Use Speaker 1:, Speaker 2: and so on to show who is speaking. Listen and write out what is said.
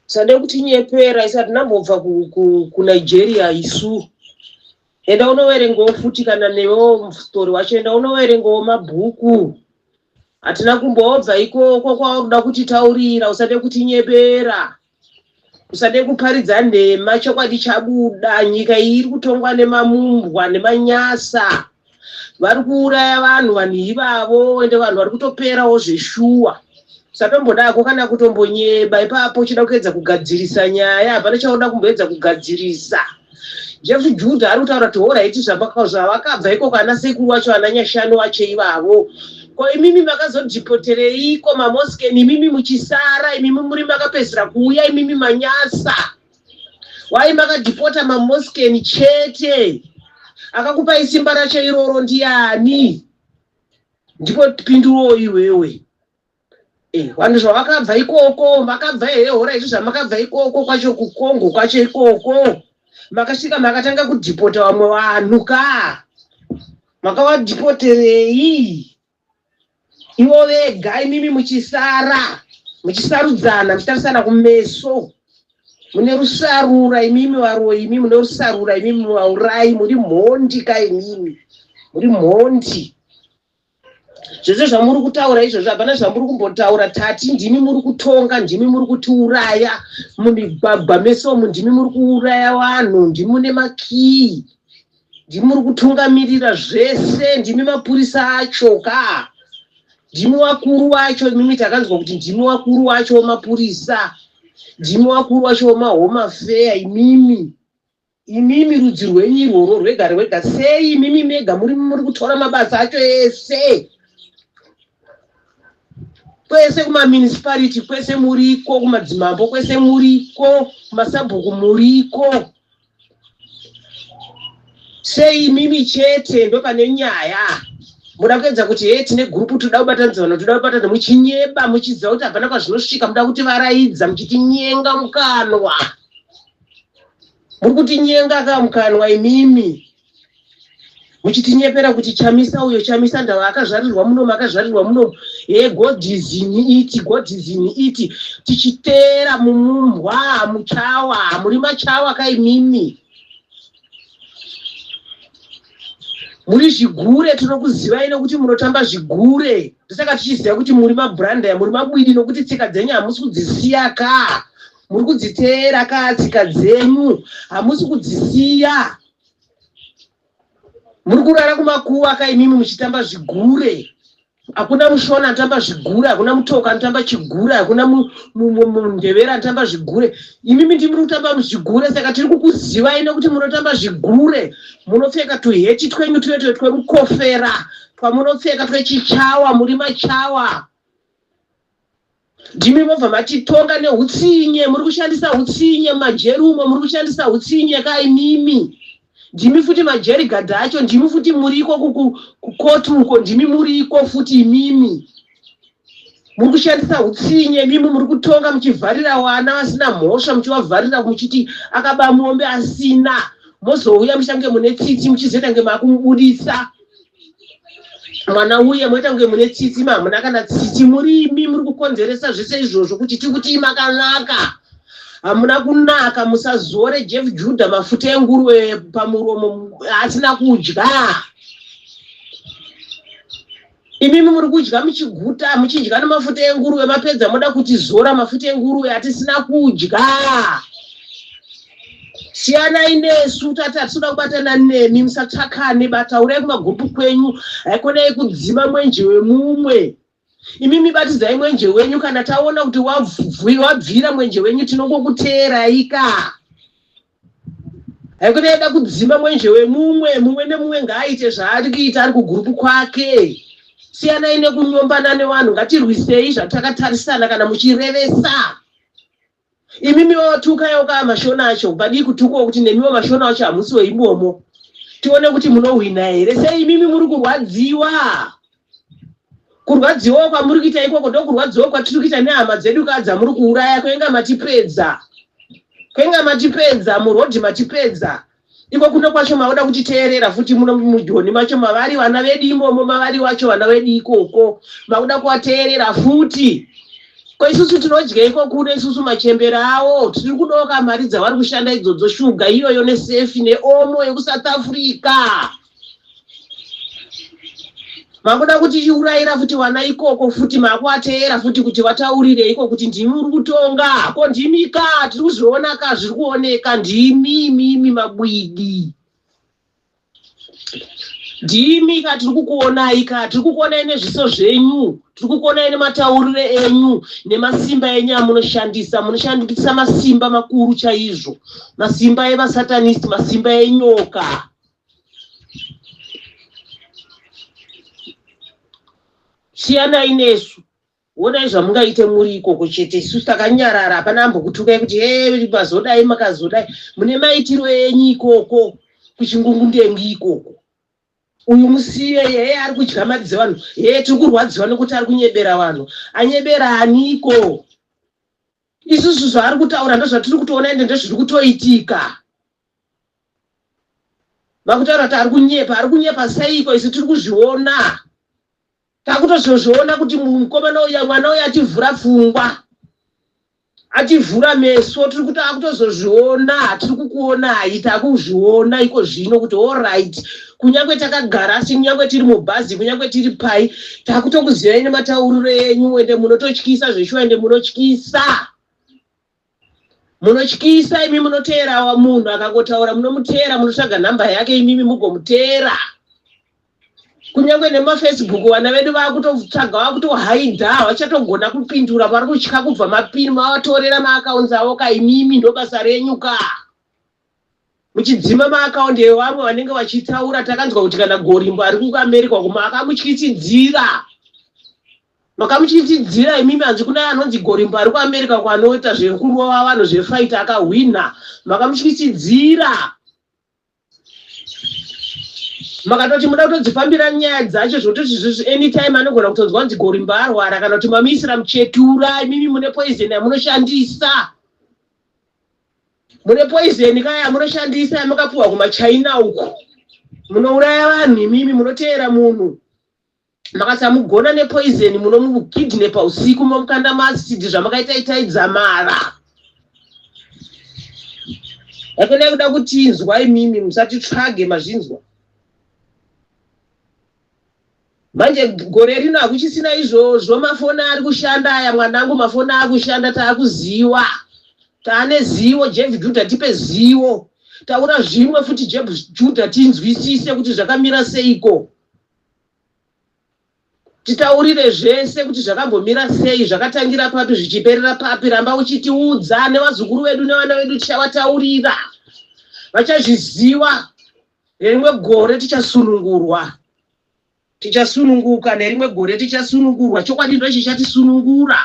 Speaker 1: Usade kutinyepera isu hatinambobva kuNigeria isu. Enda unoverengawo futi kana newewo story wacho enda unoverengawo mabhuku. Hatina kumbobva ikoko kwauri kuda kutitaurira usade kutinyepera. Usade kuparidza nhema chokwadi chabuda nyika iyi iri kutongwa nemamumbwa nemanyasa. Vari kuuraya vanhu vanhu ivavo ende vanhu vari kutoperawo zveshuwa. Usatombodako kana kutombonyeba ipapo uchida kuedza kugadzirisa nyaya hapana chaunoda kumboedza kugadzirisa. Jeff Judah ari kutaura kuti horaiti zvavakabva ikoko ana sekuru wacho ana Nyashanu wacho ivavo. Ko imimi makazodhipotereiko maMosken imimi muchisara imimi muri makapedzisira kuuya imimi manyasa. Why makadhipota maMosken chete? Akakupai simba racho iroro ndiani? Ndipo pindurowo iwewe. Eh, vanhu zvavakabva ikoko makabva here hora izvi zvamakabva ikoko kwacho kukongo kwacho ikoko makasvika makatanga kudhipota vamwe vanhu ka makavadhipoterei ivo vega imimi muchisara muchisarudzana muchitarisana kumeso mune rusarura imimi varoyi imimi mune rusarura imimi vaurayi muri mhondi ka imimi muri mhondi Zvese zvamuri kutaura izvozvo hapana zvamuri kumbotaura tati ndimi muri kutonga ndimi muri kutiuraya mumigwagwa mese umu ndimi muri kuuraya vanhu ndimi mune makii ndimi muri kutungamirira zvese ndimi mapurisa acho ka ndimi wakuru wacho imimi takanzwa kuti ndimi wakuru wacho wemapurisa ndimi wakuru wacho wemahome affair imimi Imimi rudzi rwenyu irworwo rwega rwega sei imimi mega muri muri kutora mabasa acho ese kwese kumamunicipality kwese muriko kumadzimambo kwese muriko kumasabhuku muriko sei imimi chete ndopane nyaya muda kuedza kuti hee tine gurupu toda kubatanidza vanhu toda kubatanidza muchinyeba muchiziva kuti hapana kwazvinosvika muda kutivaraidza muchitinyenga mukanwa Muri kutinyenga ka mukanwa imimi muchitinyepera kuti Chamisa uyo Chamisa ndava akazvarirwa munomu akazvarirwa munomu he God is in it God is in it tichiteera mumumbwa muchawa muri machawa ka imimi muri zvigure tinokuzivai nekuti munotamba zvigure ndosaka tichiziva kuti muri mabrandaya muri mabwidi nokuti tsika dzenyu hamusi kudzisiya ka muri kudziteera ka tsika dzenyu hamusi kudzisiya muri kurara kumakuva ka imimi muchitamba zvigure hakuna mushona anotamba zvigure hakuna mutoko anotamba chigure hakuna mundevera anotamba zvigure imimi ndi muri kutamba zvigure saka tiri kukuzivai nekuti munotamba zvigure munopfeka tuheti twenyu tuye twemukofera twamunopfeka twechichawa muri machawa Ndimi mobva matitonga nehutsinye, muri kushandisa hutsinye mumajeri umo, muri kushandisa hutsinye ka imimi. Ndimi futi majeri gadhi acho, ndimi futi muriko kukoti uko, ndimi muriko futi imimi. Muri kushandisa hutsinye imimi, muri kutonga muchivharira vana vasina mhosva, muchivavharira muchiti akaba mombe asina, mozouya muchiita kunge mune tsitsi, muchizoita kunge makumubudisa. Mwana uye moita kunge mune tsitsi ma hamuna kana tsitsi muri imi muri kukonzeresa zvese izvozvo kuti tikuti makanaka hamuna kunaka musazore Jeff Judah mafuta enguruve pamuromo asina kudya imimi muri kudya muchiguta muchidya nemafuta enguruve mapedza moda kutizora mafuta enguruve atisina kudya Siyanai nesu tati hatitoda kubatana nemi musatsvakane ba taurai kumagurupu kwenyu haikonai kudzima mwenje wemumwe imimi batidzai mwenje wenyu kana taona kuti wabvira mwenje wenyu tinongokuteerai ka haikonai da kudzima mwenje wemumwe mumwe nemumwe ngaaite zvaari kuita ari kugurupu kwake siyanai nekunyombana nevanhu ngatirwisei zvatakatarisana kana muchirevesa Imimi wotuka yoka mashona acho badii kutukwa kuti nemiwo mashona acho hamusi weimomo tione kuti munohwina here sei imimi muri kurwadziwa kurwadziwa kwamuri kuita ikoko ndokurwadziwa kwatiri kuita nehama dzedu ka dzamuri kuuraya kwenga matipedza kwenga matipedza murodhi matipedza iko kuno kwacho mauda kutiteerera futi muno mujoni macho mavari vana vedu imomo mavari wacho vana vedu ikoko makuda kuvateerera futi. Ko isusu tinodyeiko kuno isusu machembere awo tiri kudoka mari dzavari kushanda idzodzo shuga iyoyo nesefi neomo yekuSouth Africa. Makuda kuti chiurayira futi vana ikoko futi makuvateera futi kuti vataurireiko kuti ndimi muri kutonga ko ndimi ka tiri kuzviona ka zviri kuoneka ndimi imimi mabwidi. Ndimi ka tiri kukuonai ka tiri kukuonai nezviso zvenyu tiri kukuonai nemataurire enyu nemasimba enyu amunoshandisa munoshandisa masimba makuru chaizvo masimba evasatanist masimba enyoka siyanai nesu Honai zvamungaite muri ikoko chete isu takanyarara hapana ambokutukai kuti he mazodai makazodai mune maitiro enyu ikoko kuchingungundengu ikoko uyu musiye he ari kudya mari dzevanhu he tiri kurwadziwa nekuti ari kunyebera vanhu anyebera aniko isusu zvaari kutaura ndozvatiri kutoona ende ndozviri kutoitika makutaura kuti ari kunyepa ari kunyepa seiko isu tiri kuzviona Takutozozviona kuti mukomana uya mwana uya ativhura pfungwa ativhura meso tiri kuti akutozozviona tiri kukuonai takuzviona iko zvino kuti allright kunyange takagara asi kunyange tiri mubhazi kunyange tiri pai takutokuzivai nematauriro enyu ende munototyisa zveshuwa ende munotyisa Munotyisa imi munoteera munhu akangotaura munomuteera munotsvaga nhamba yake imimi mugomuteera. Kunyange nemafacebook vana vedu vakutotsvaga vakutohaidha havachatogona kupindura vari kutya kubva mapini mavatorera maakaunzi avo ka imimi ndobasa renyu ka. Muchidzima maakaundi evamwe vanenge vachitaura takanzwa kuti kana Gorimbo ari kuAmerica uko makamutyisidzira. Makamutyisidzira imimi hanzi kuna anonzi Gorimbo ari kuAmerica uko anoita zvekurova vanhu zvefight akahwinha. Makamutyisidzira. Makatoti muda kutodzifambira nyaya dzacho zvototi zvizvi anytime anogona kutonzwa kunzi Gorimbo arwara kana kuti mamuisira muchetura imimi mune poison yamunoshandisa. Mune poison ka yamunoshandisa yamakapuwa kumaChina uku. Munouraya vanhu imimi munoteera munhu. Makasamugona nepoison munomukidnepa usiku momukanda maacid zvamakaita itai dzamara. Haikona kuda kutinzwa imimi musatitsvage mazvinzwa. Manje gore rino hakuchisina izvozvo mafoni ari kushanda aya mwanangu mafoni akushanda taakuziwa taane zivo Jeff Judah tipe zivo taura zvimwe futi Jeff Judah tinzwisise kuti zvakamira seiko titaurire zvese kuti zvakambomira sei zvakatangira papi zvichiperera papi ramba uchitiudza nevazukuru vedu nevana vedu tichavataurira vachazviziva Nerimwe gore tichasunungurwa. Tichasununguka nerimwe gore tichasunungurwa. Chokwadi ndochichatisunungura.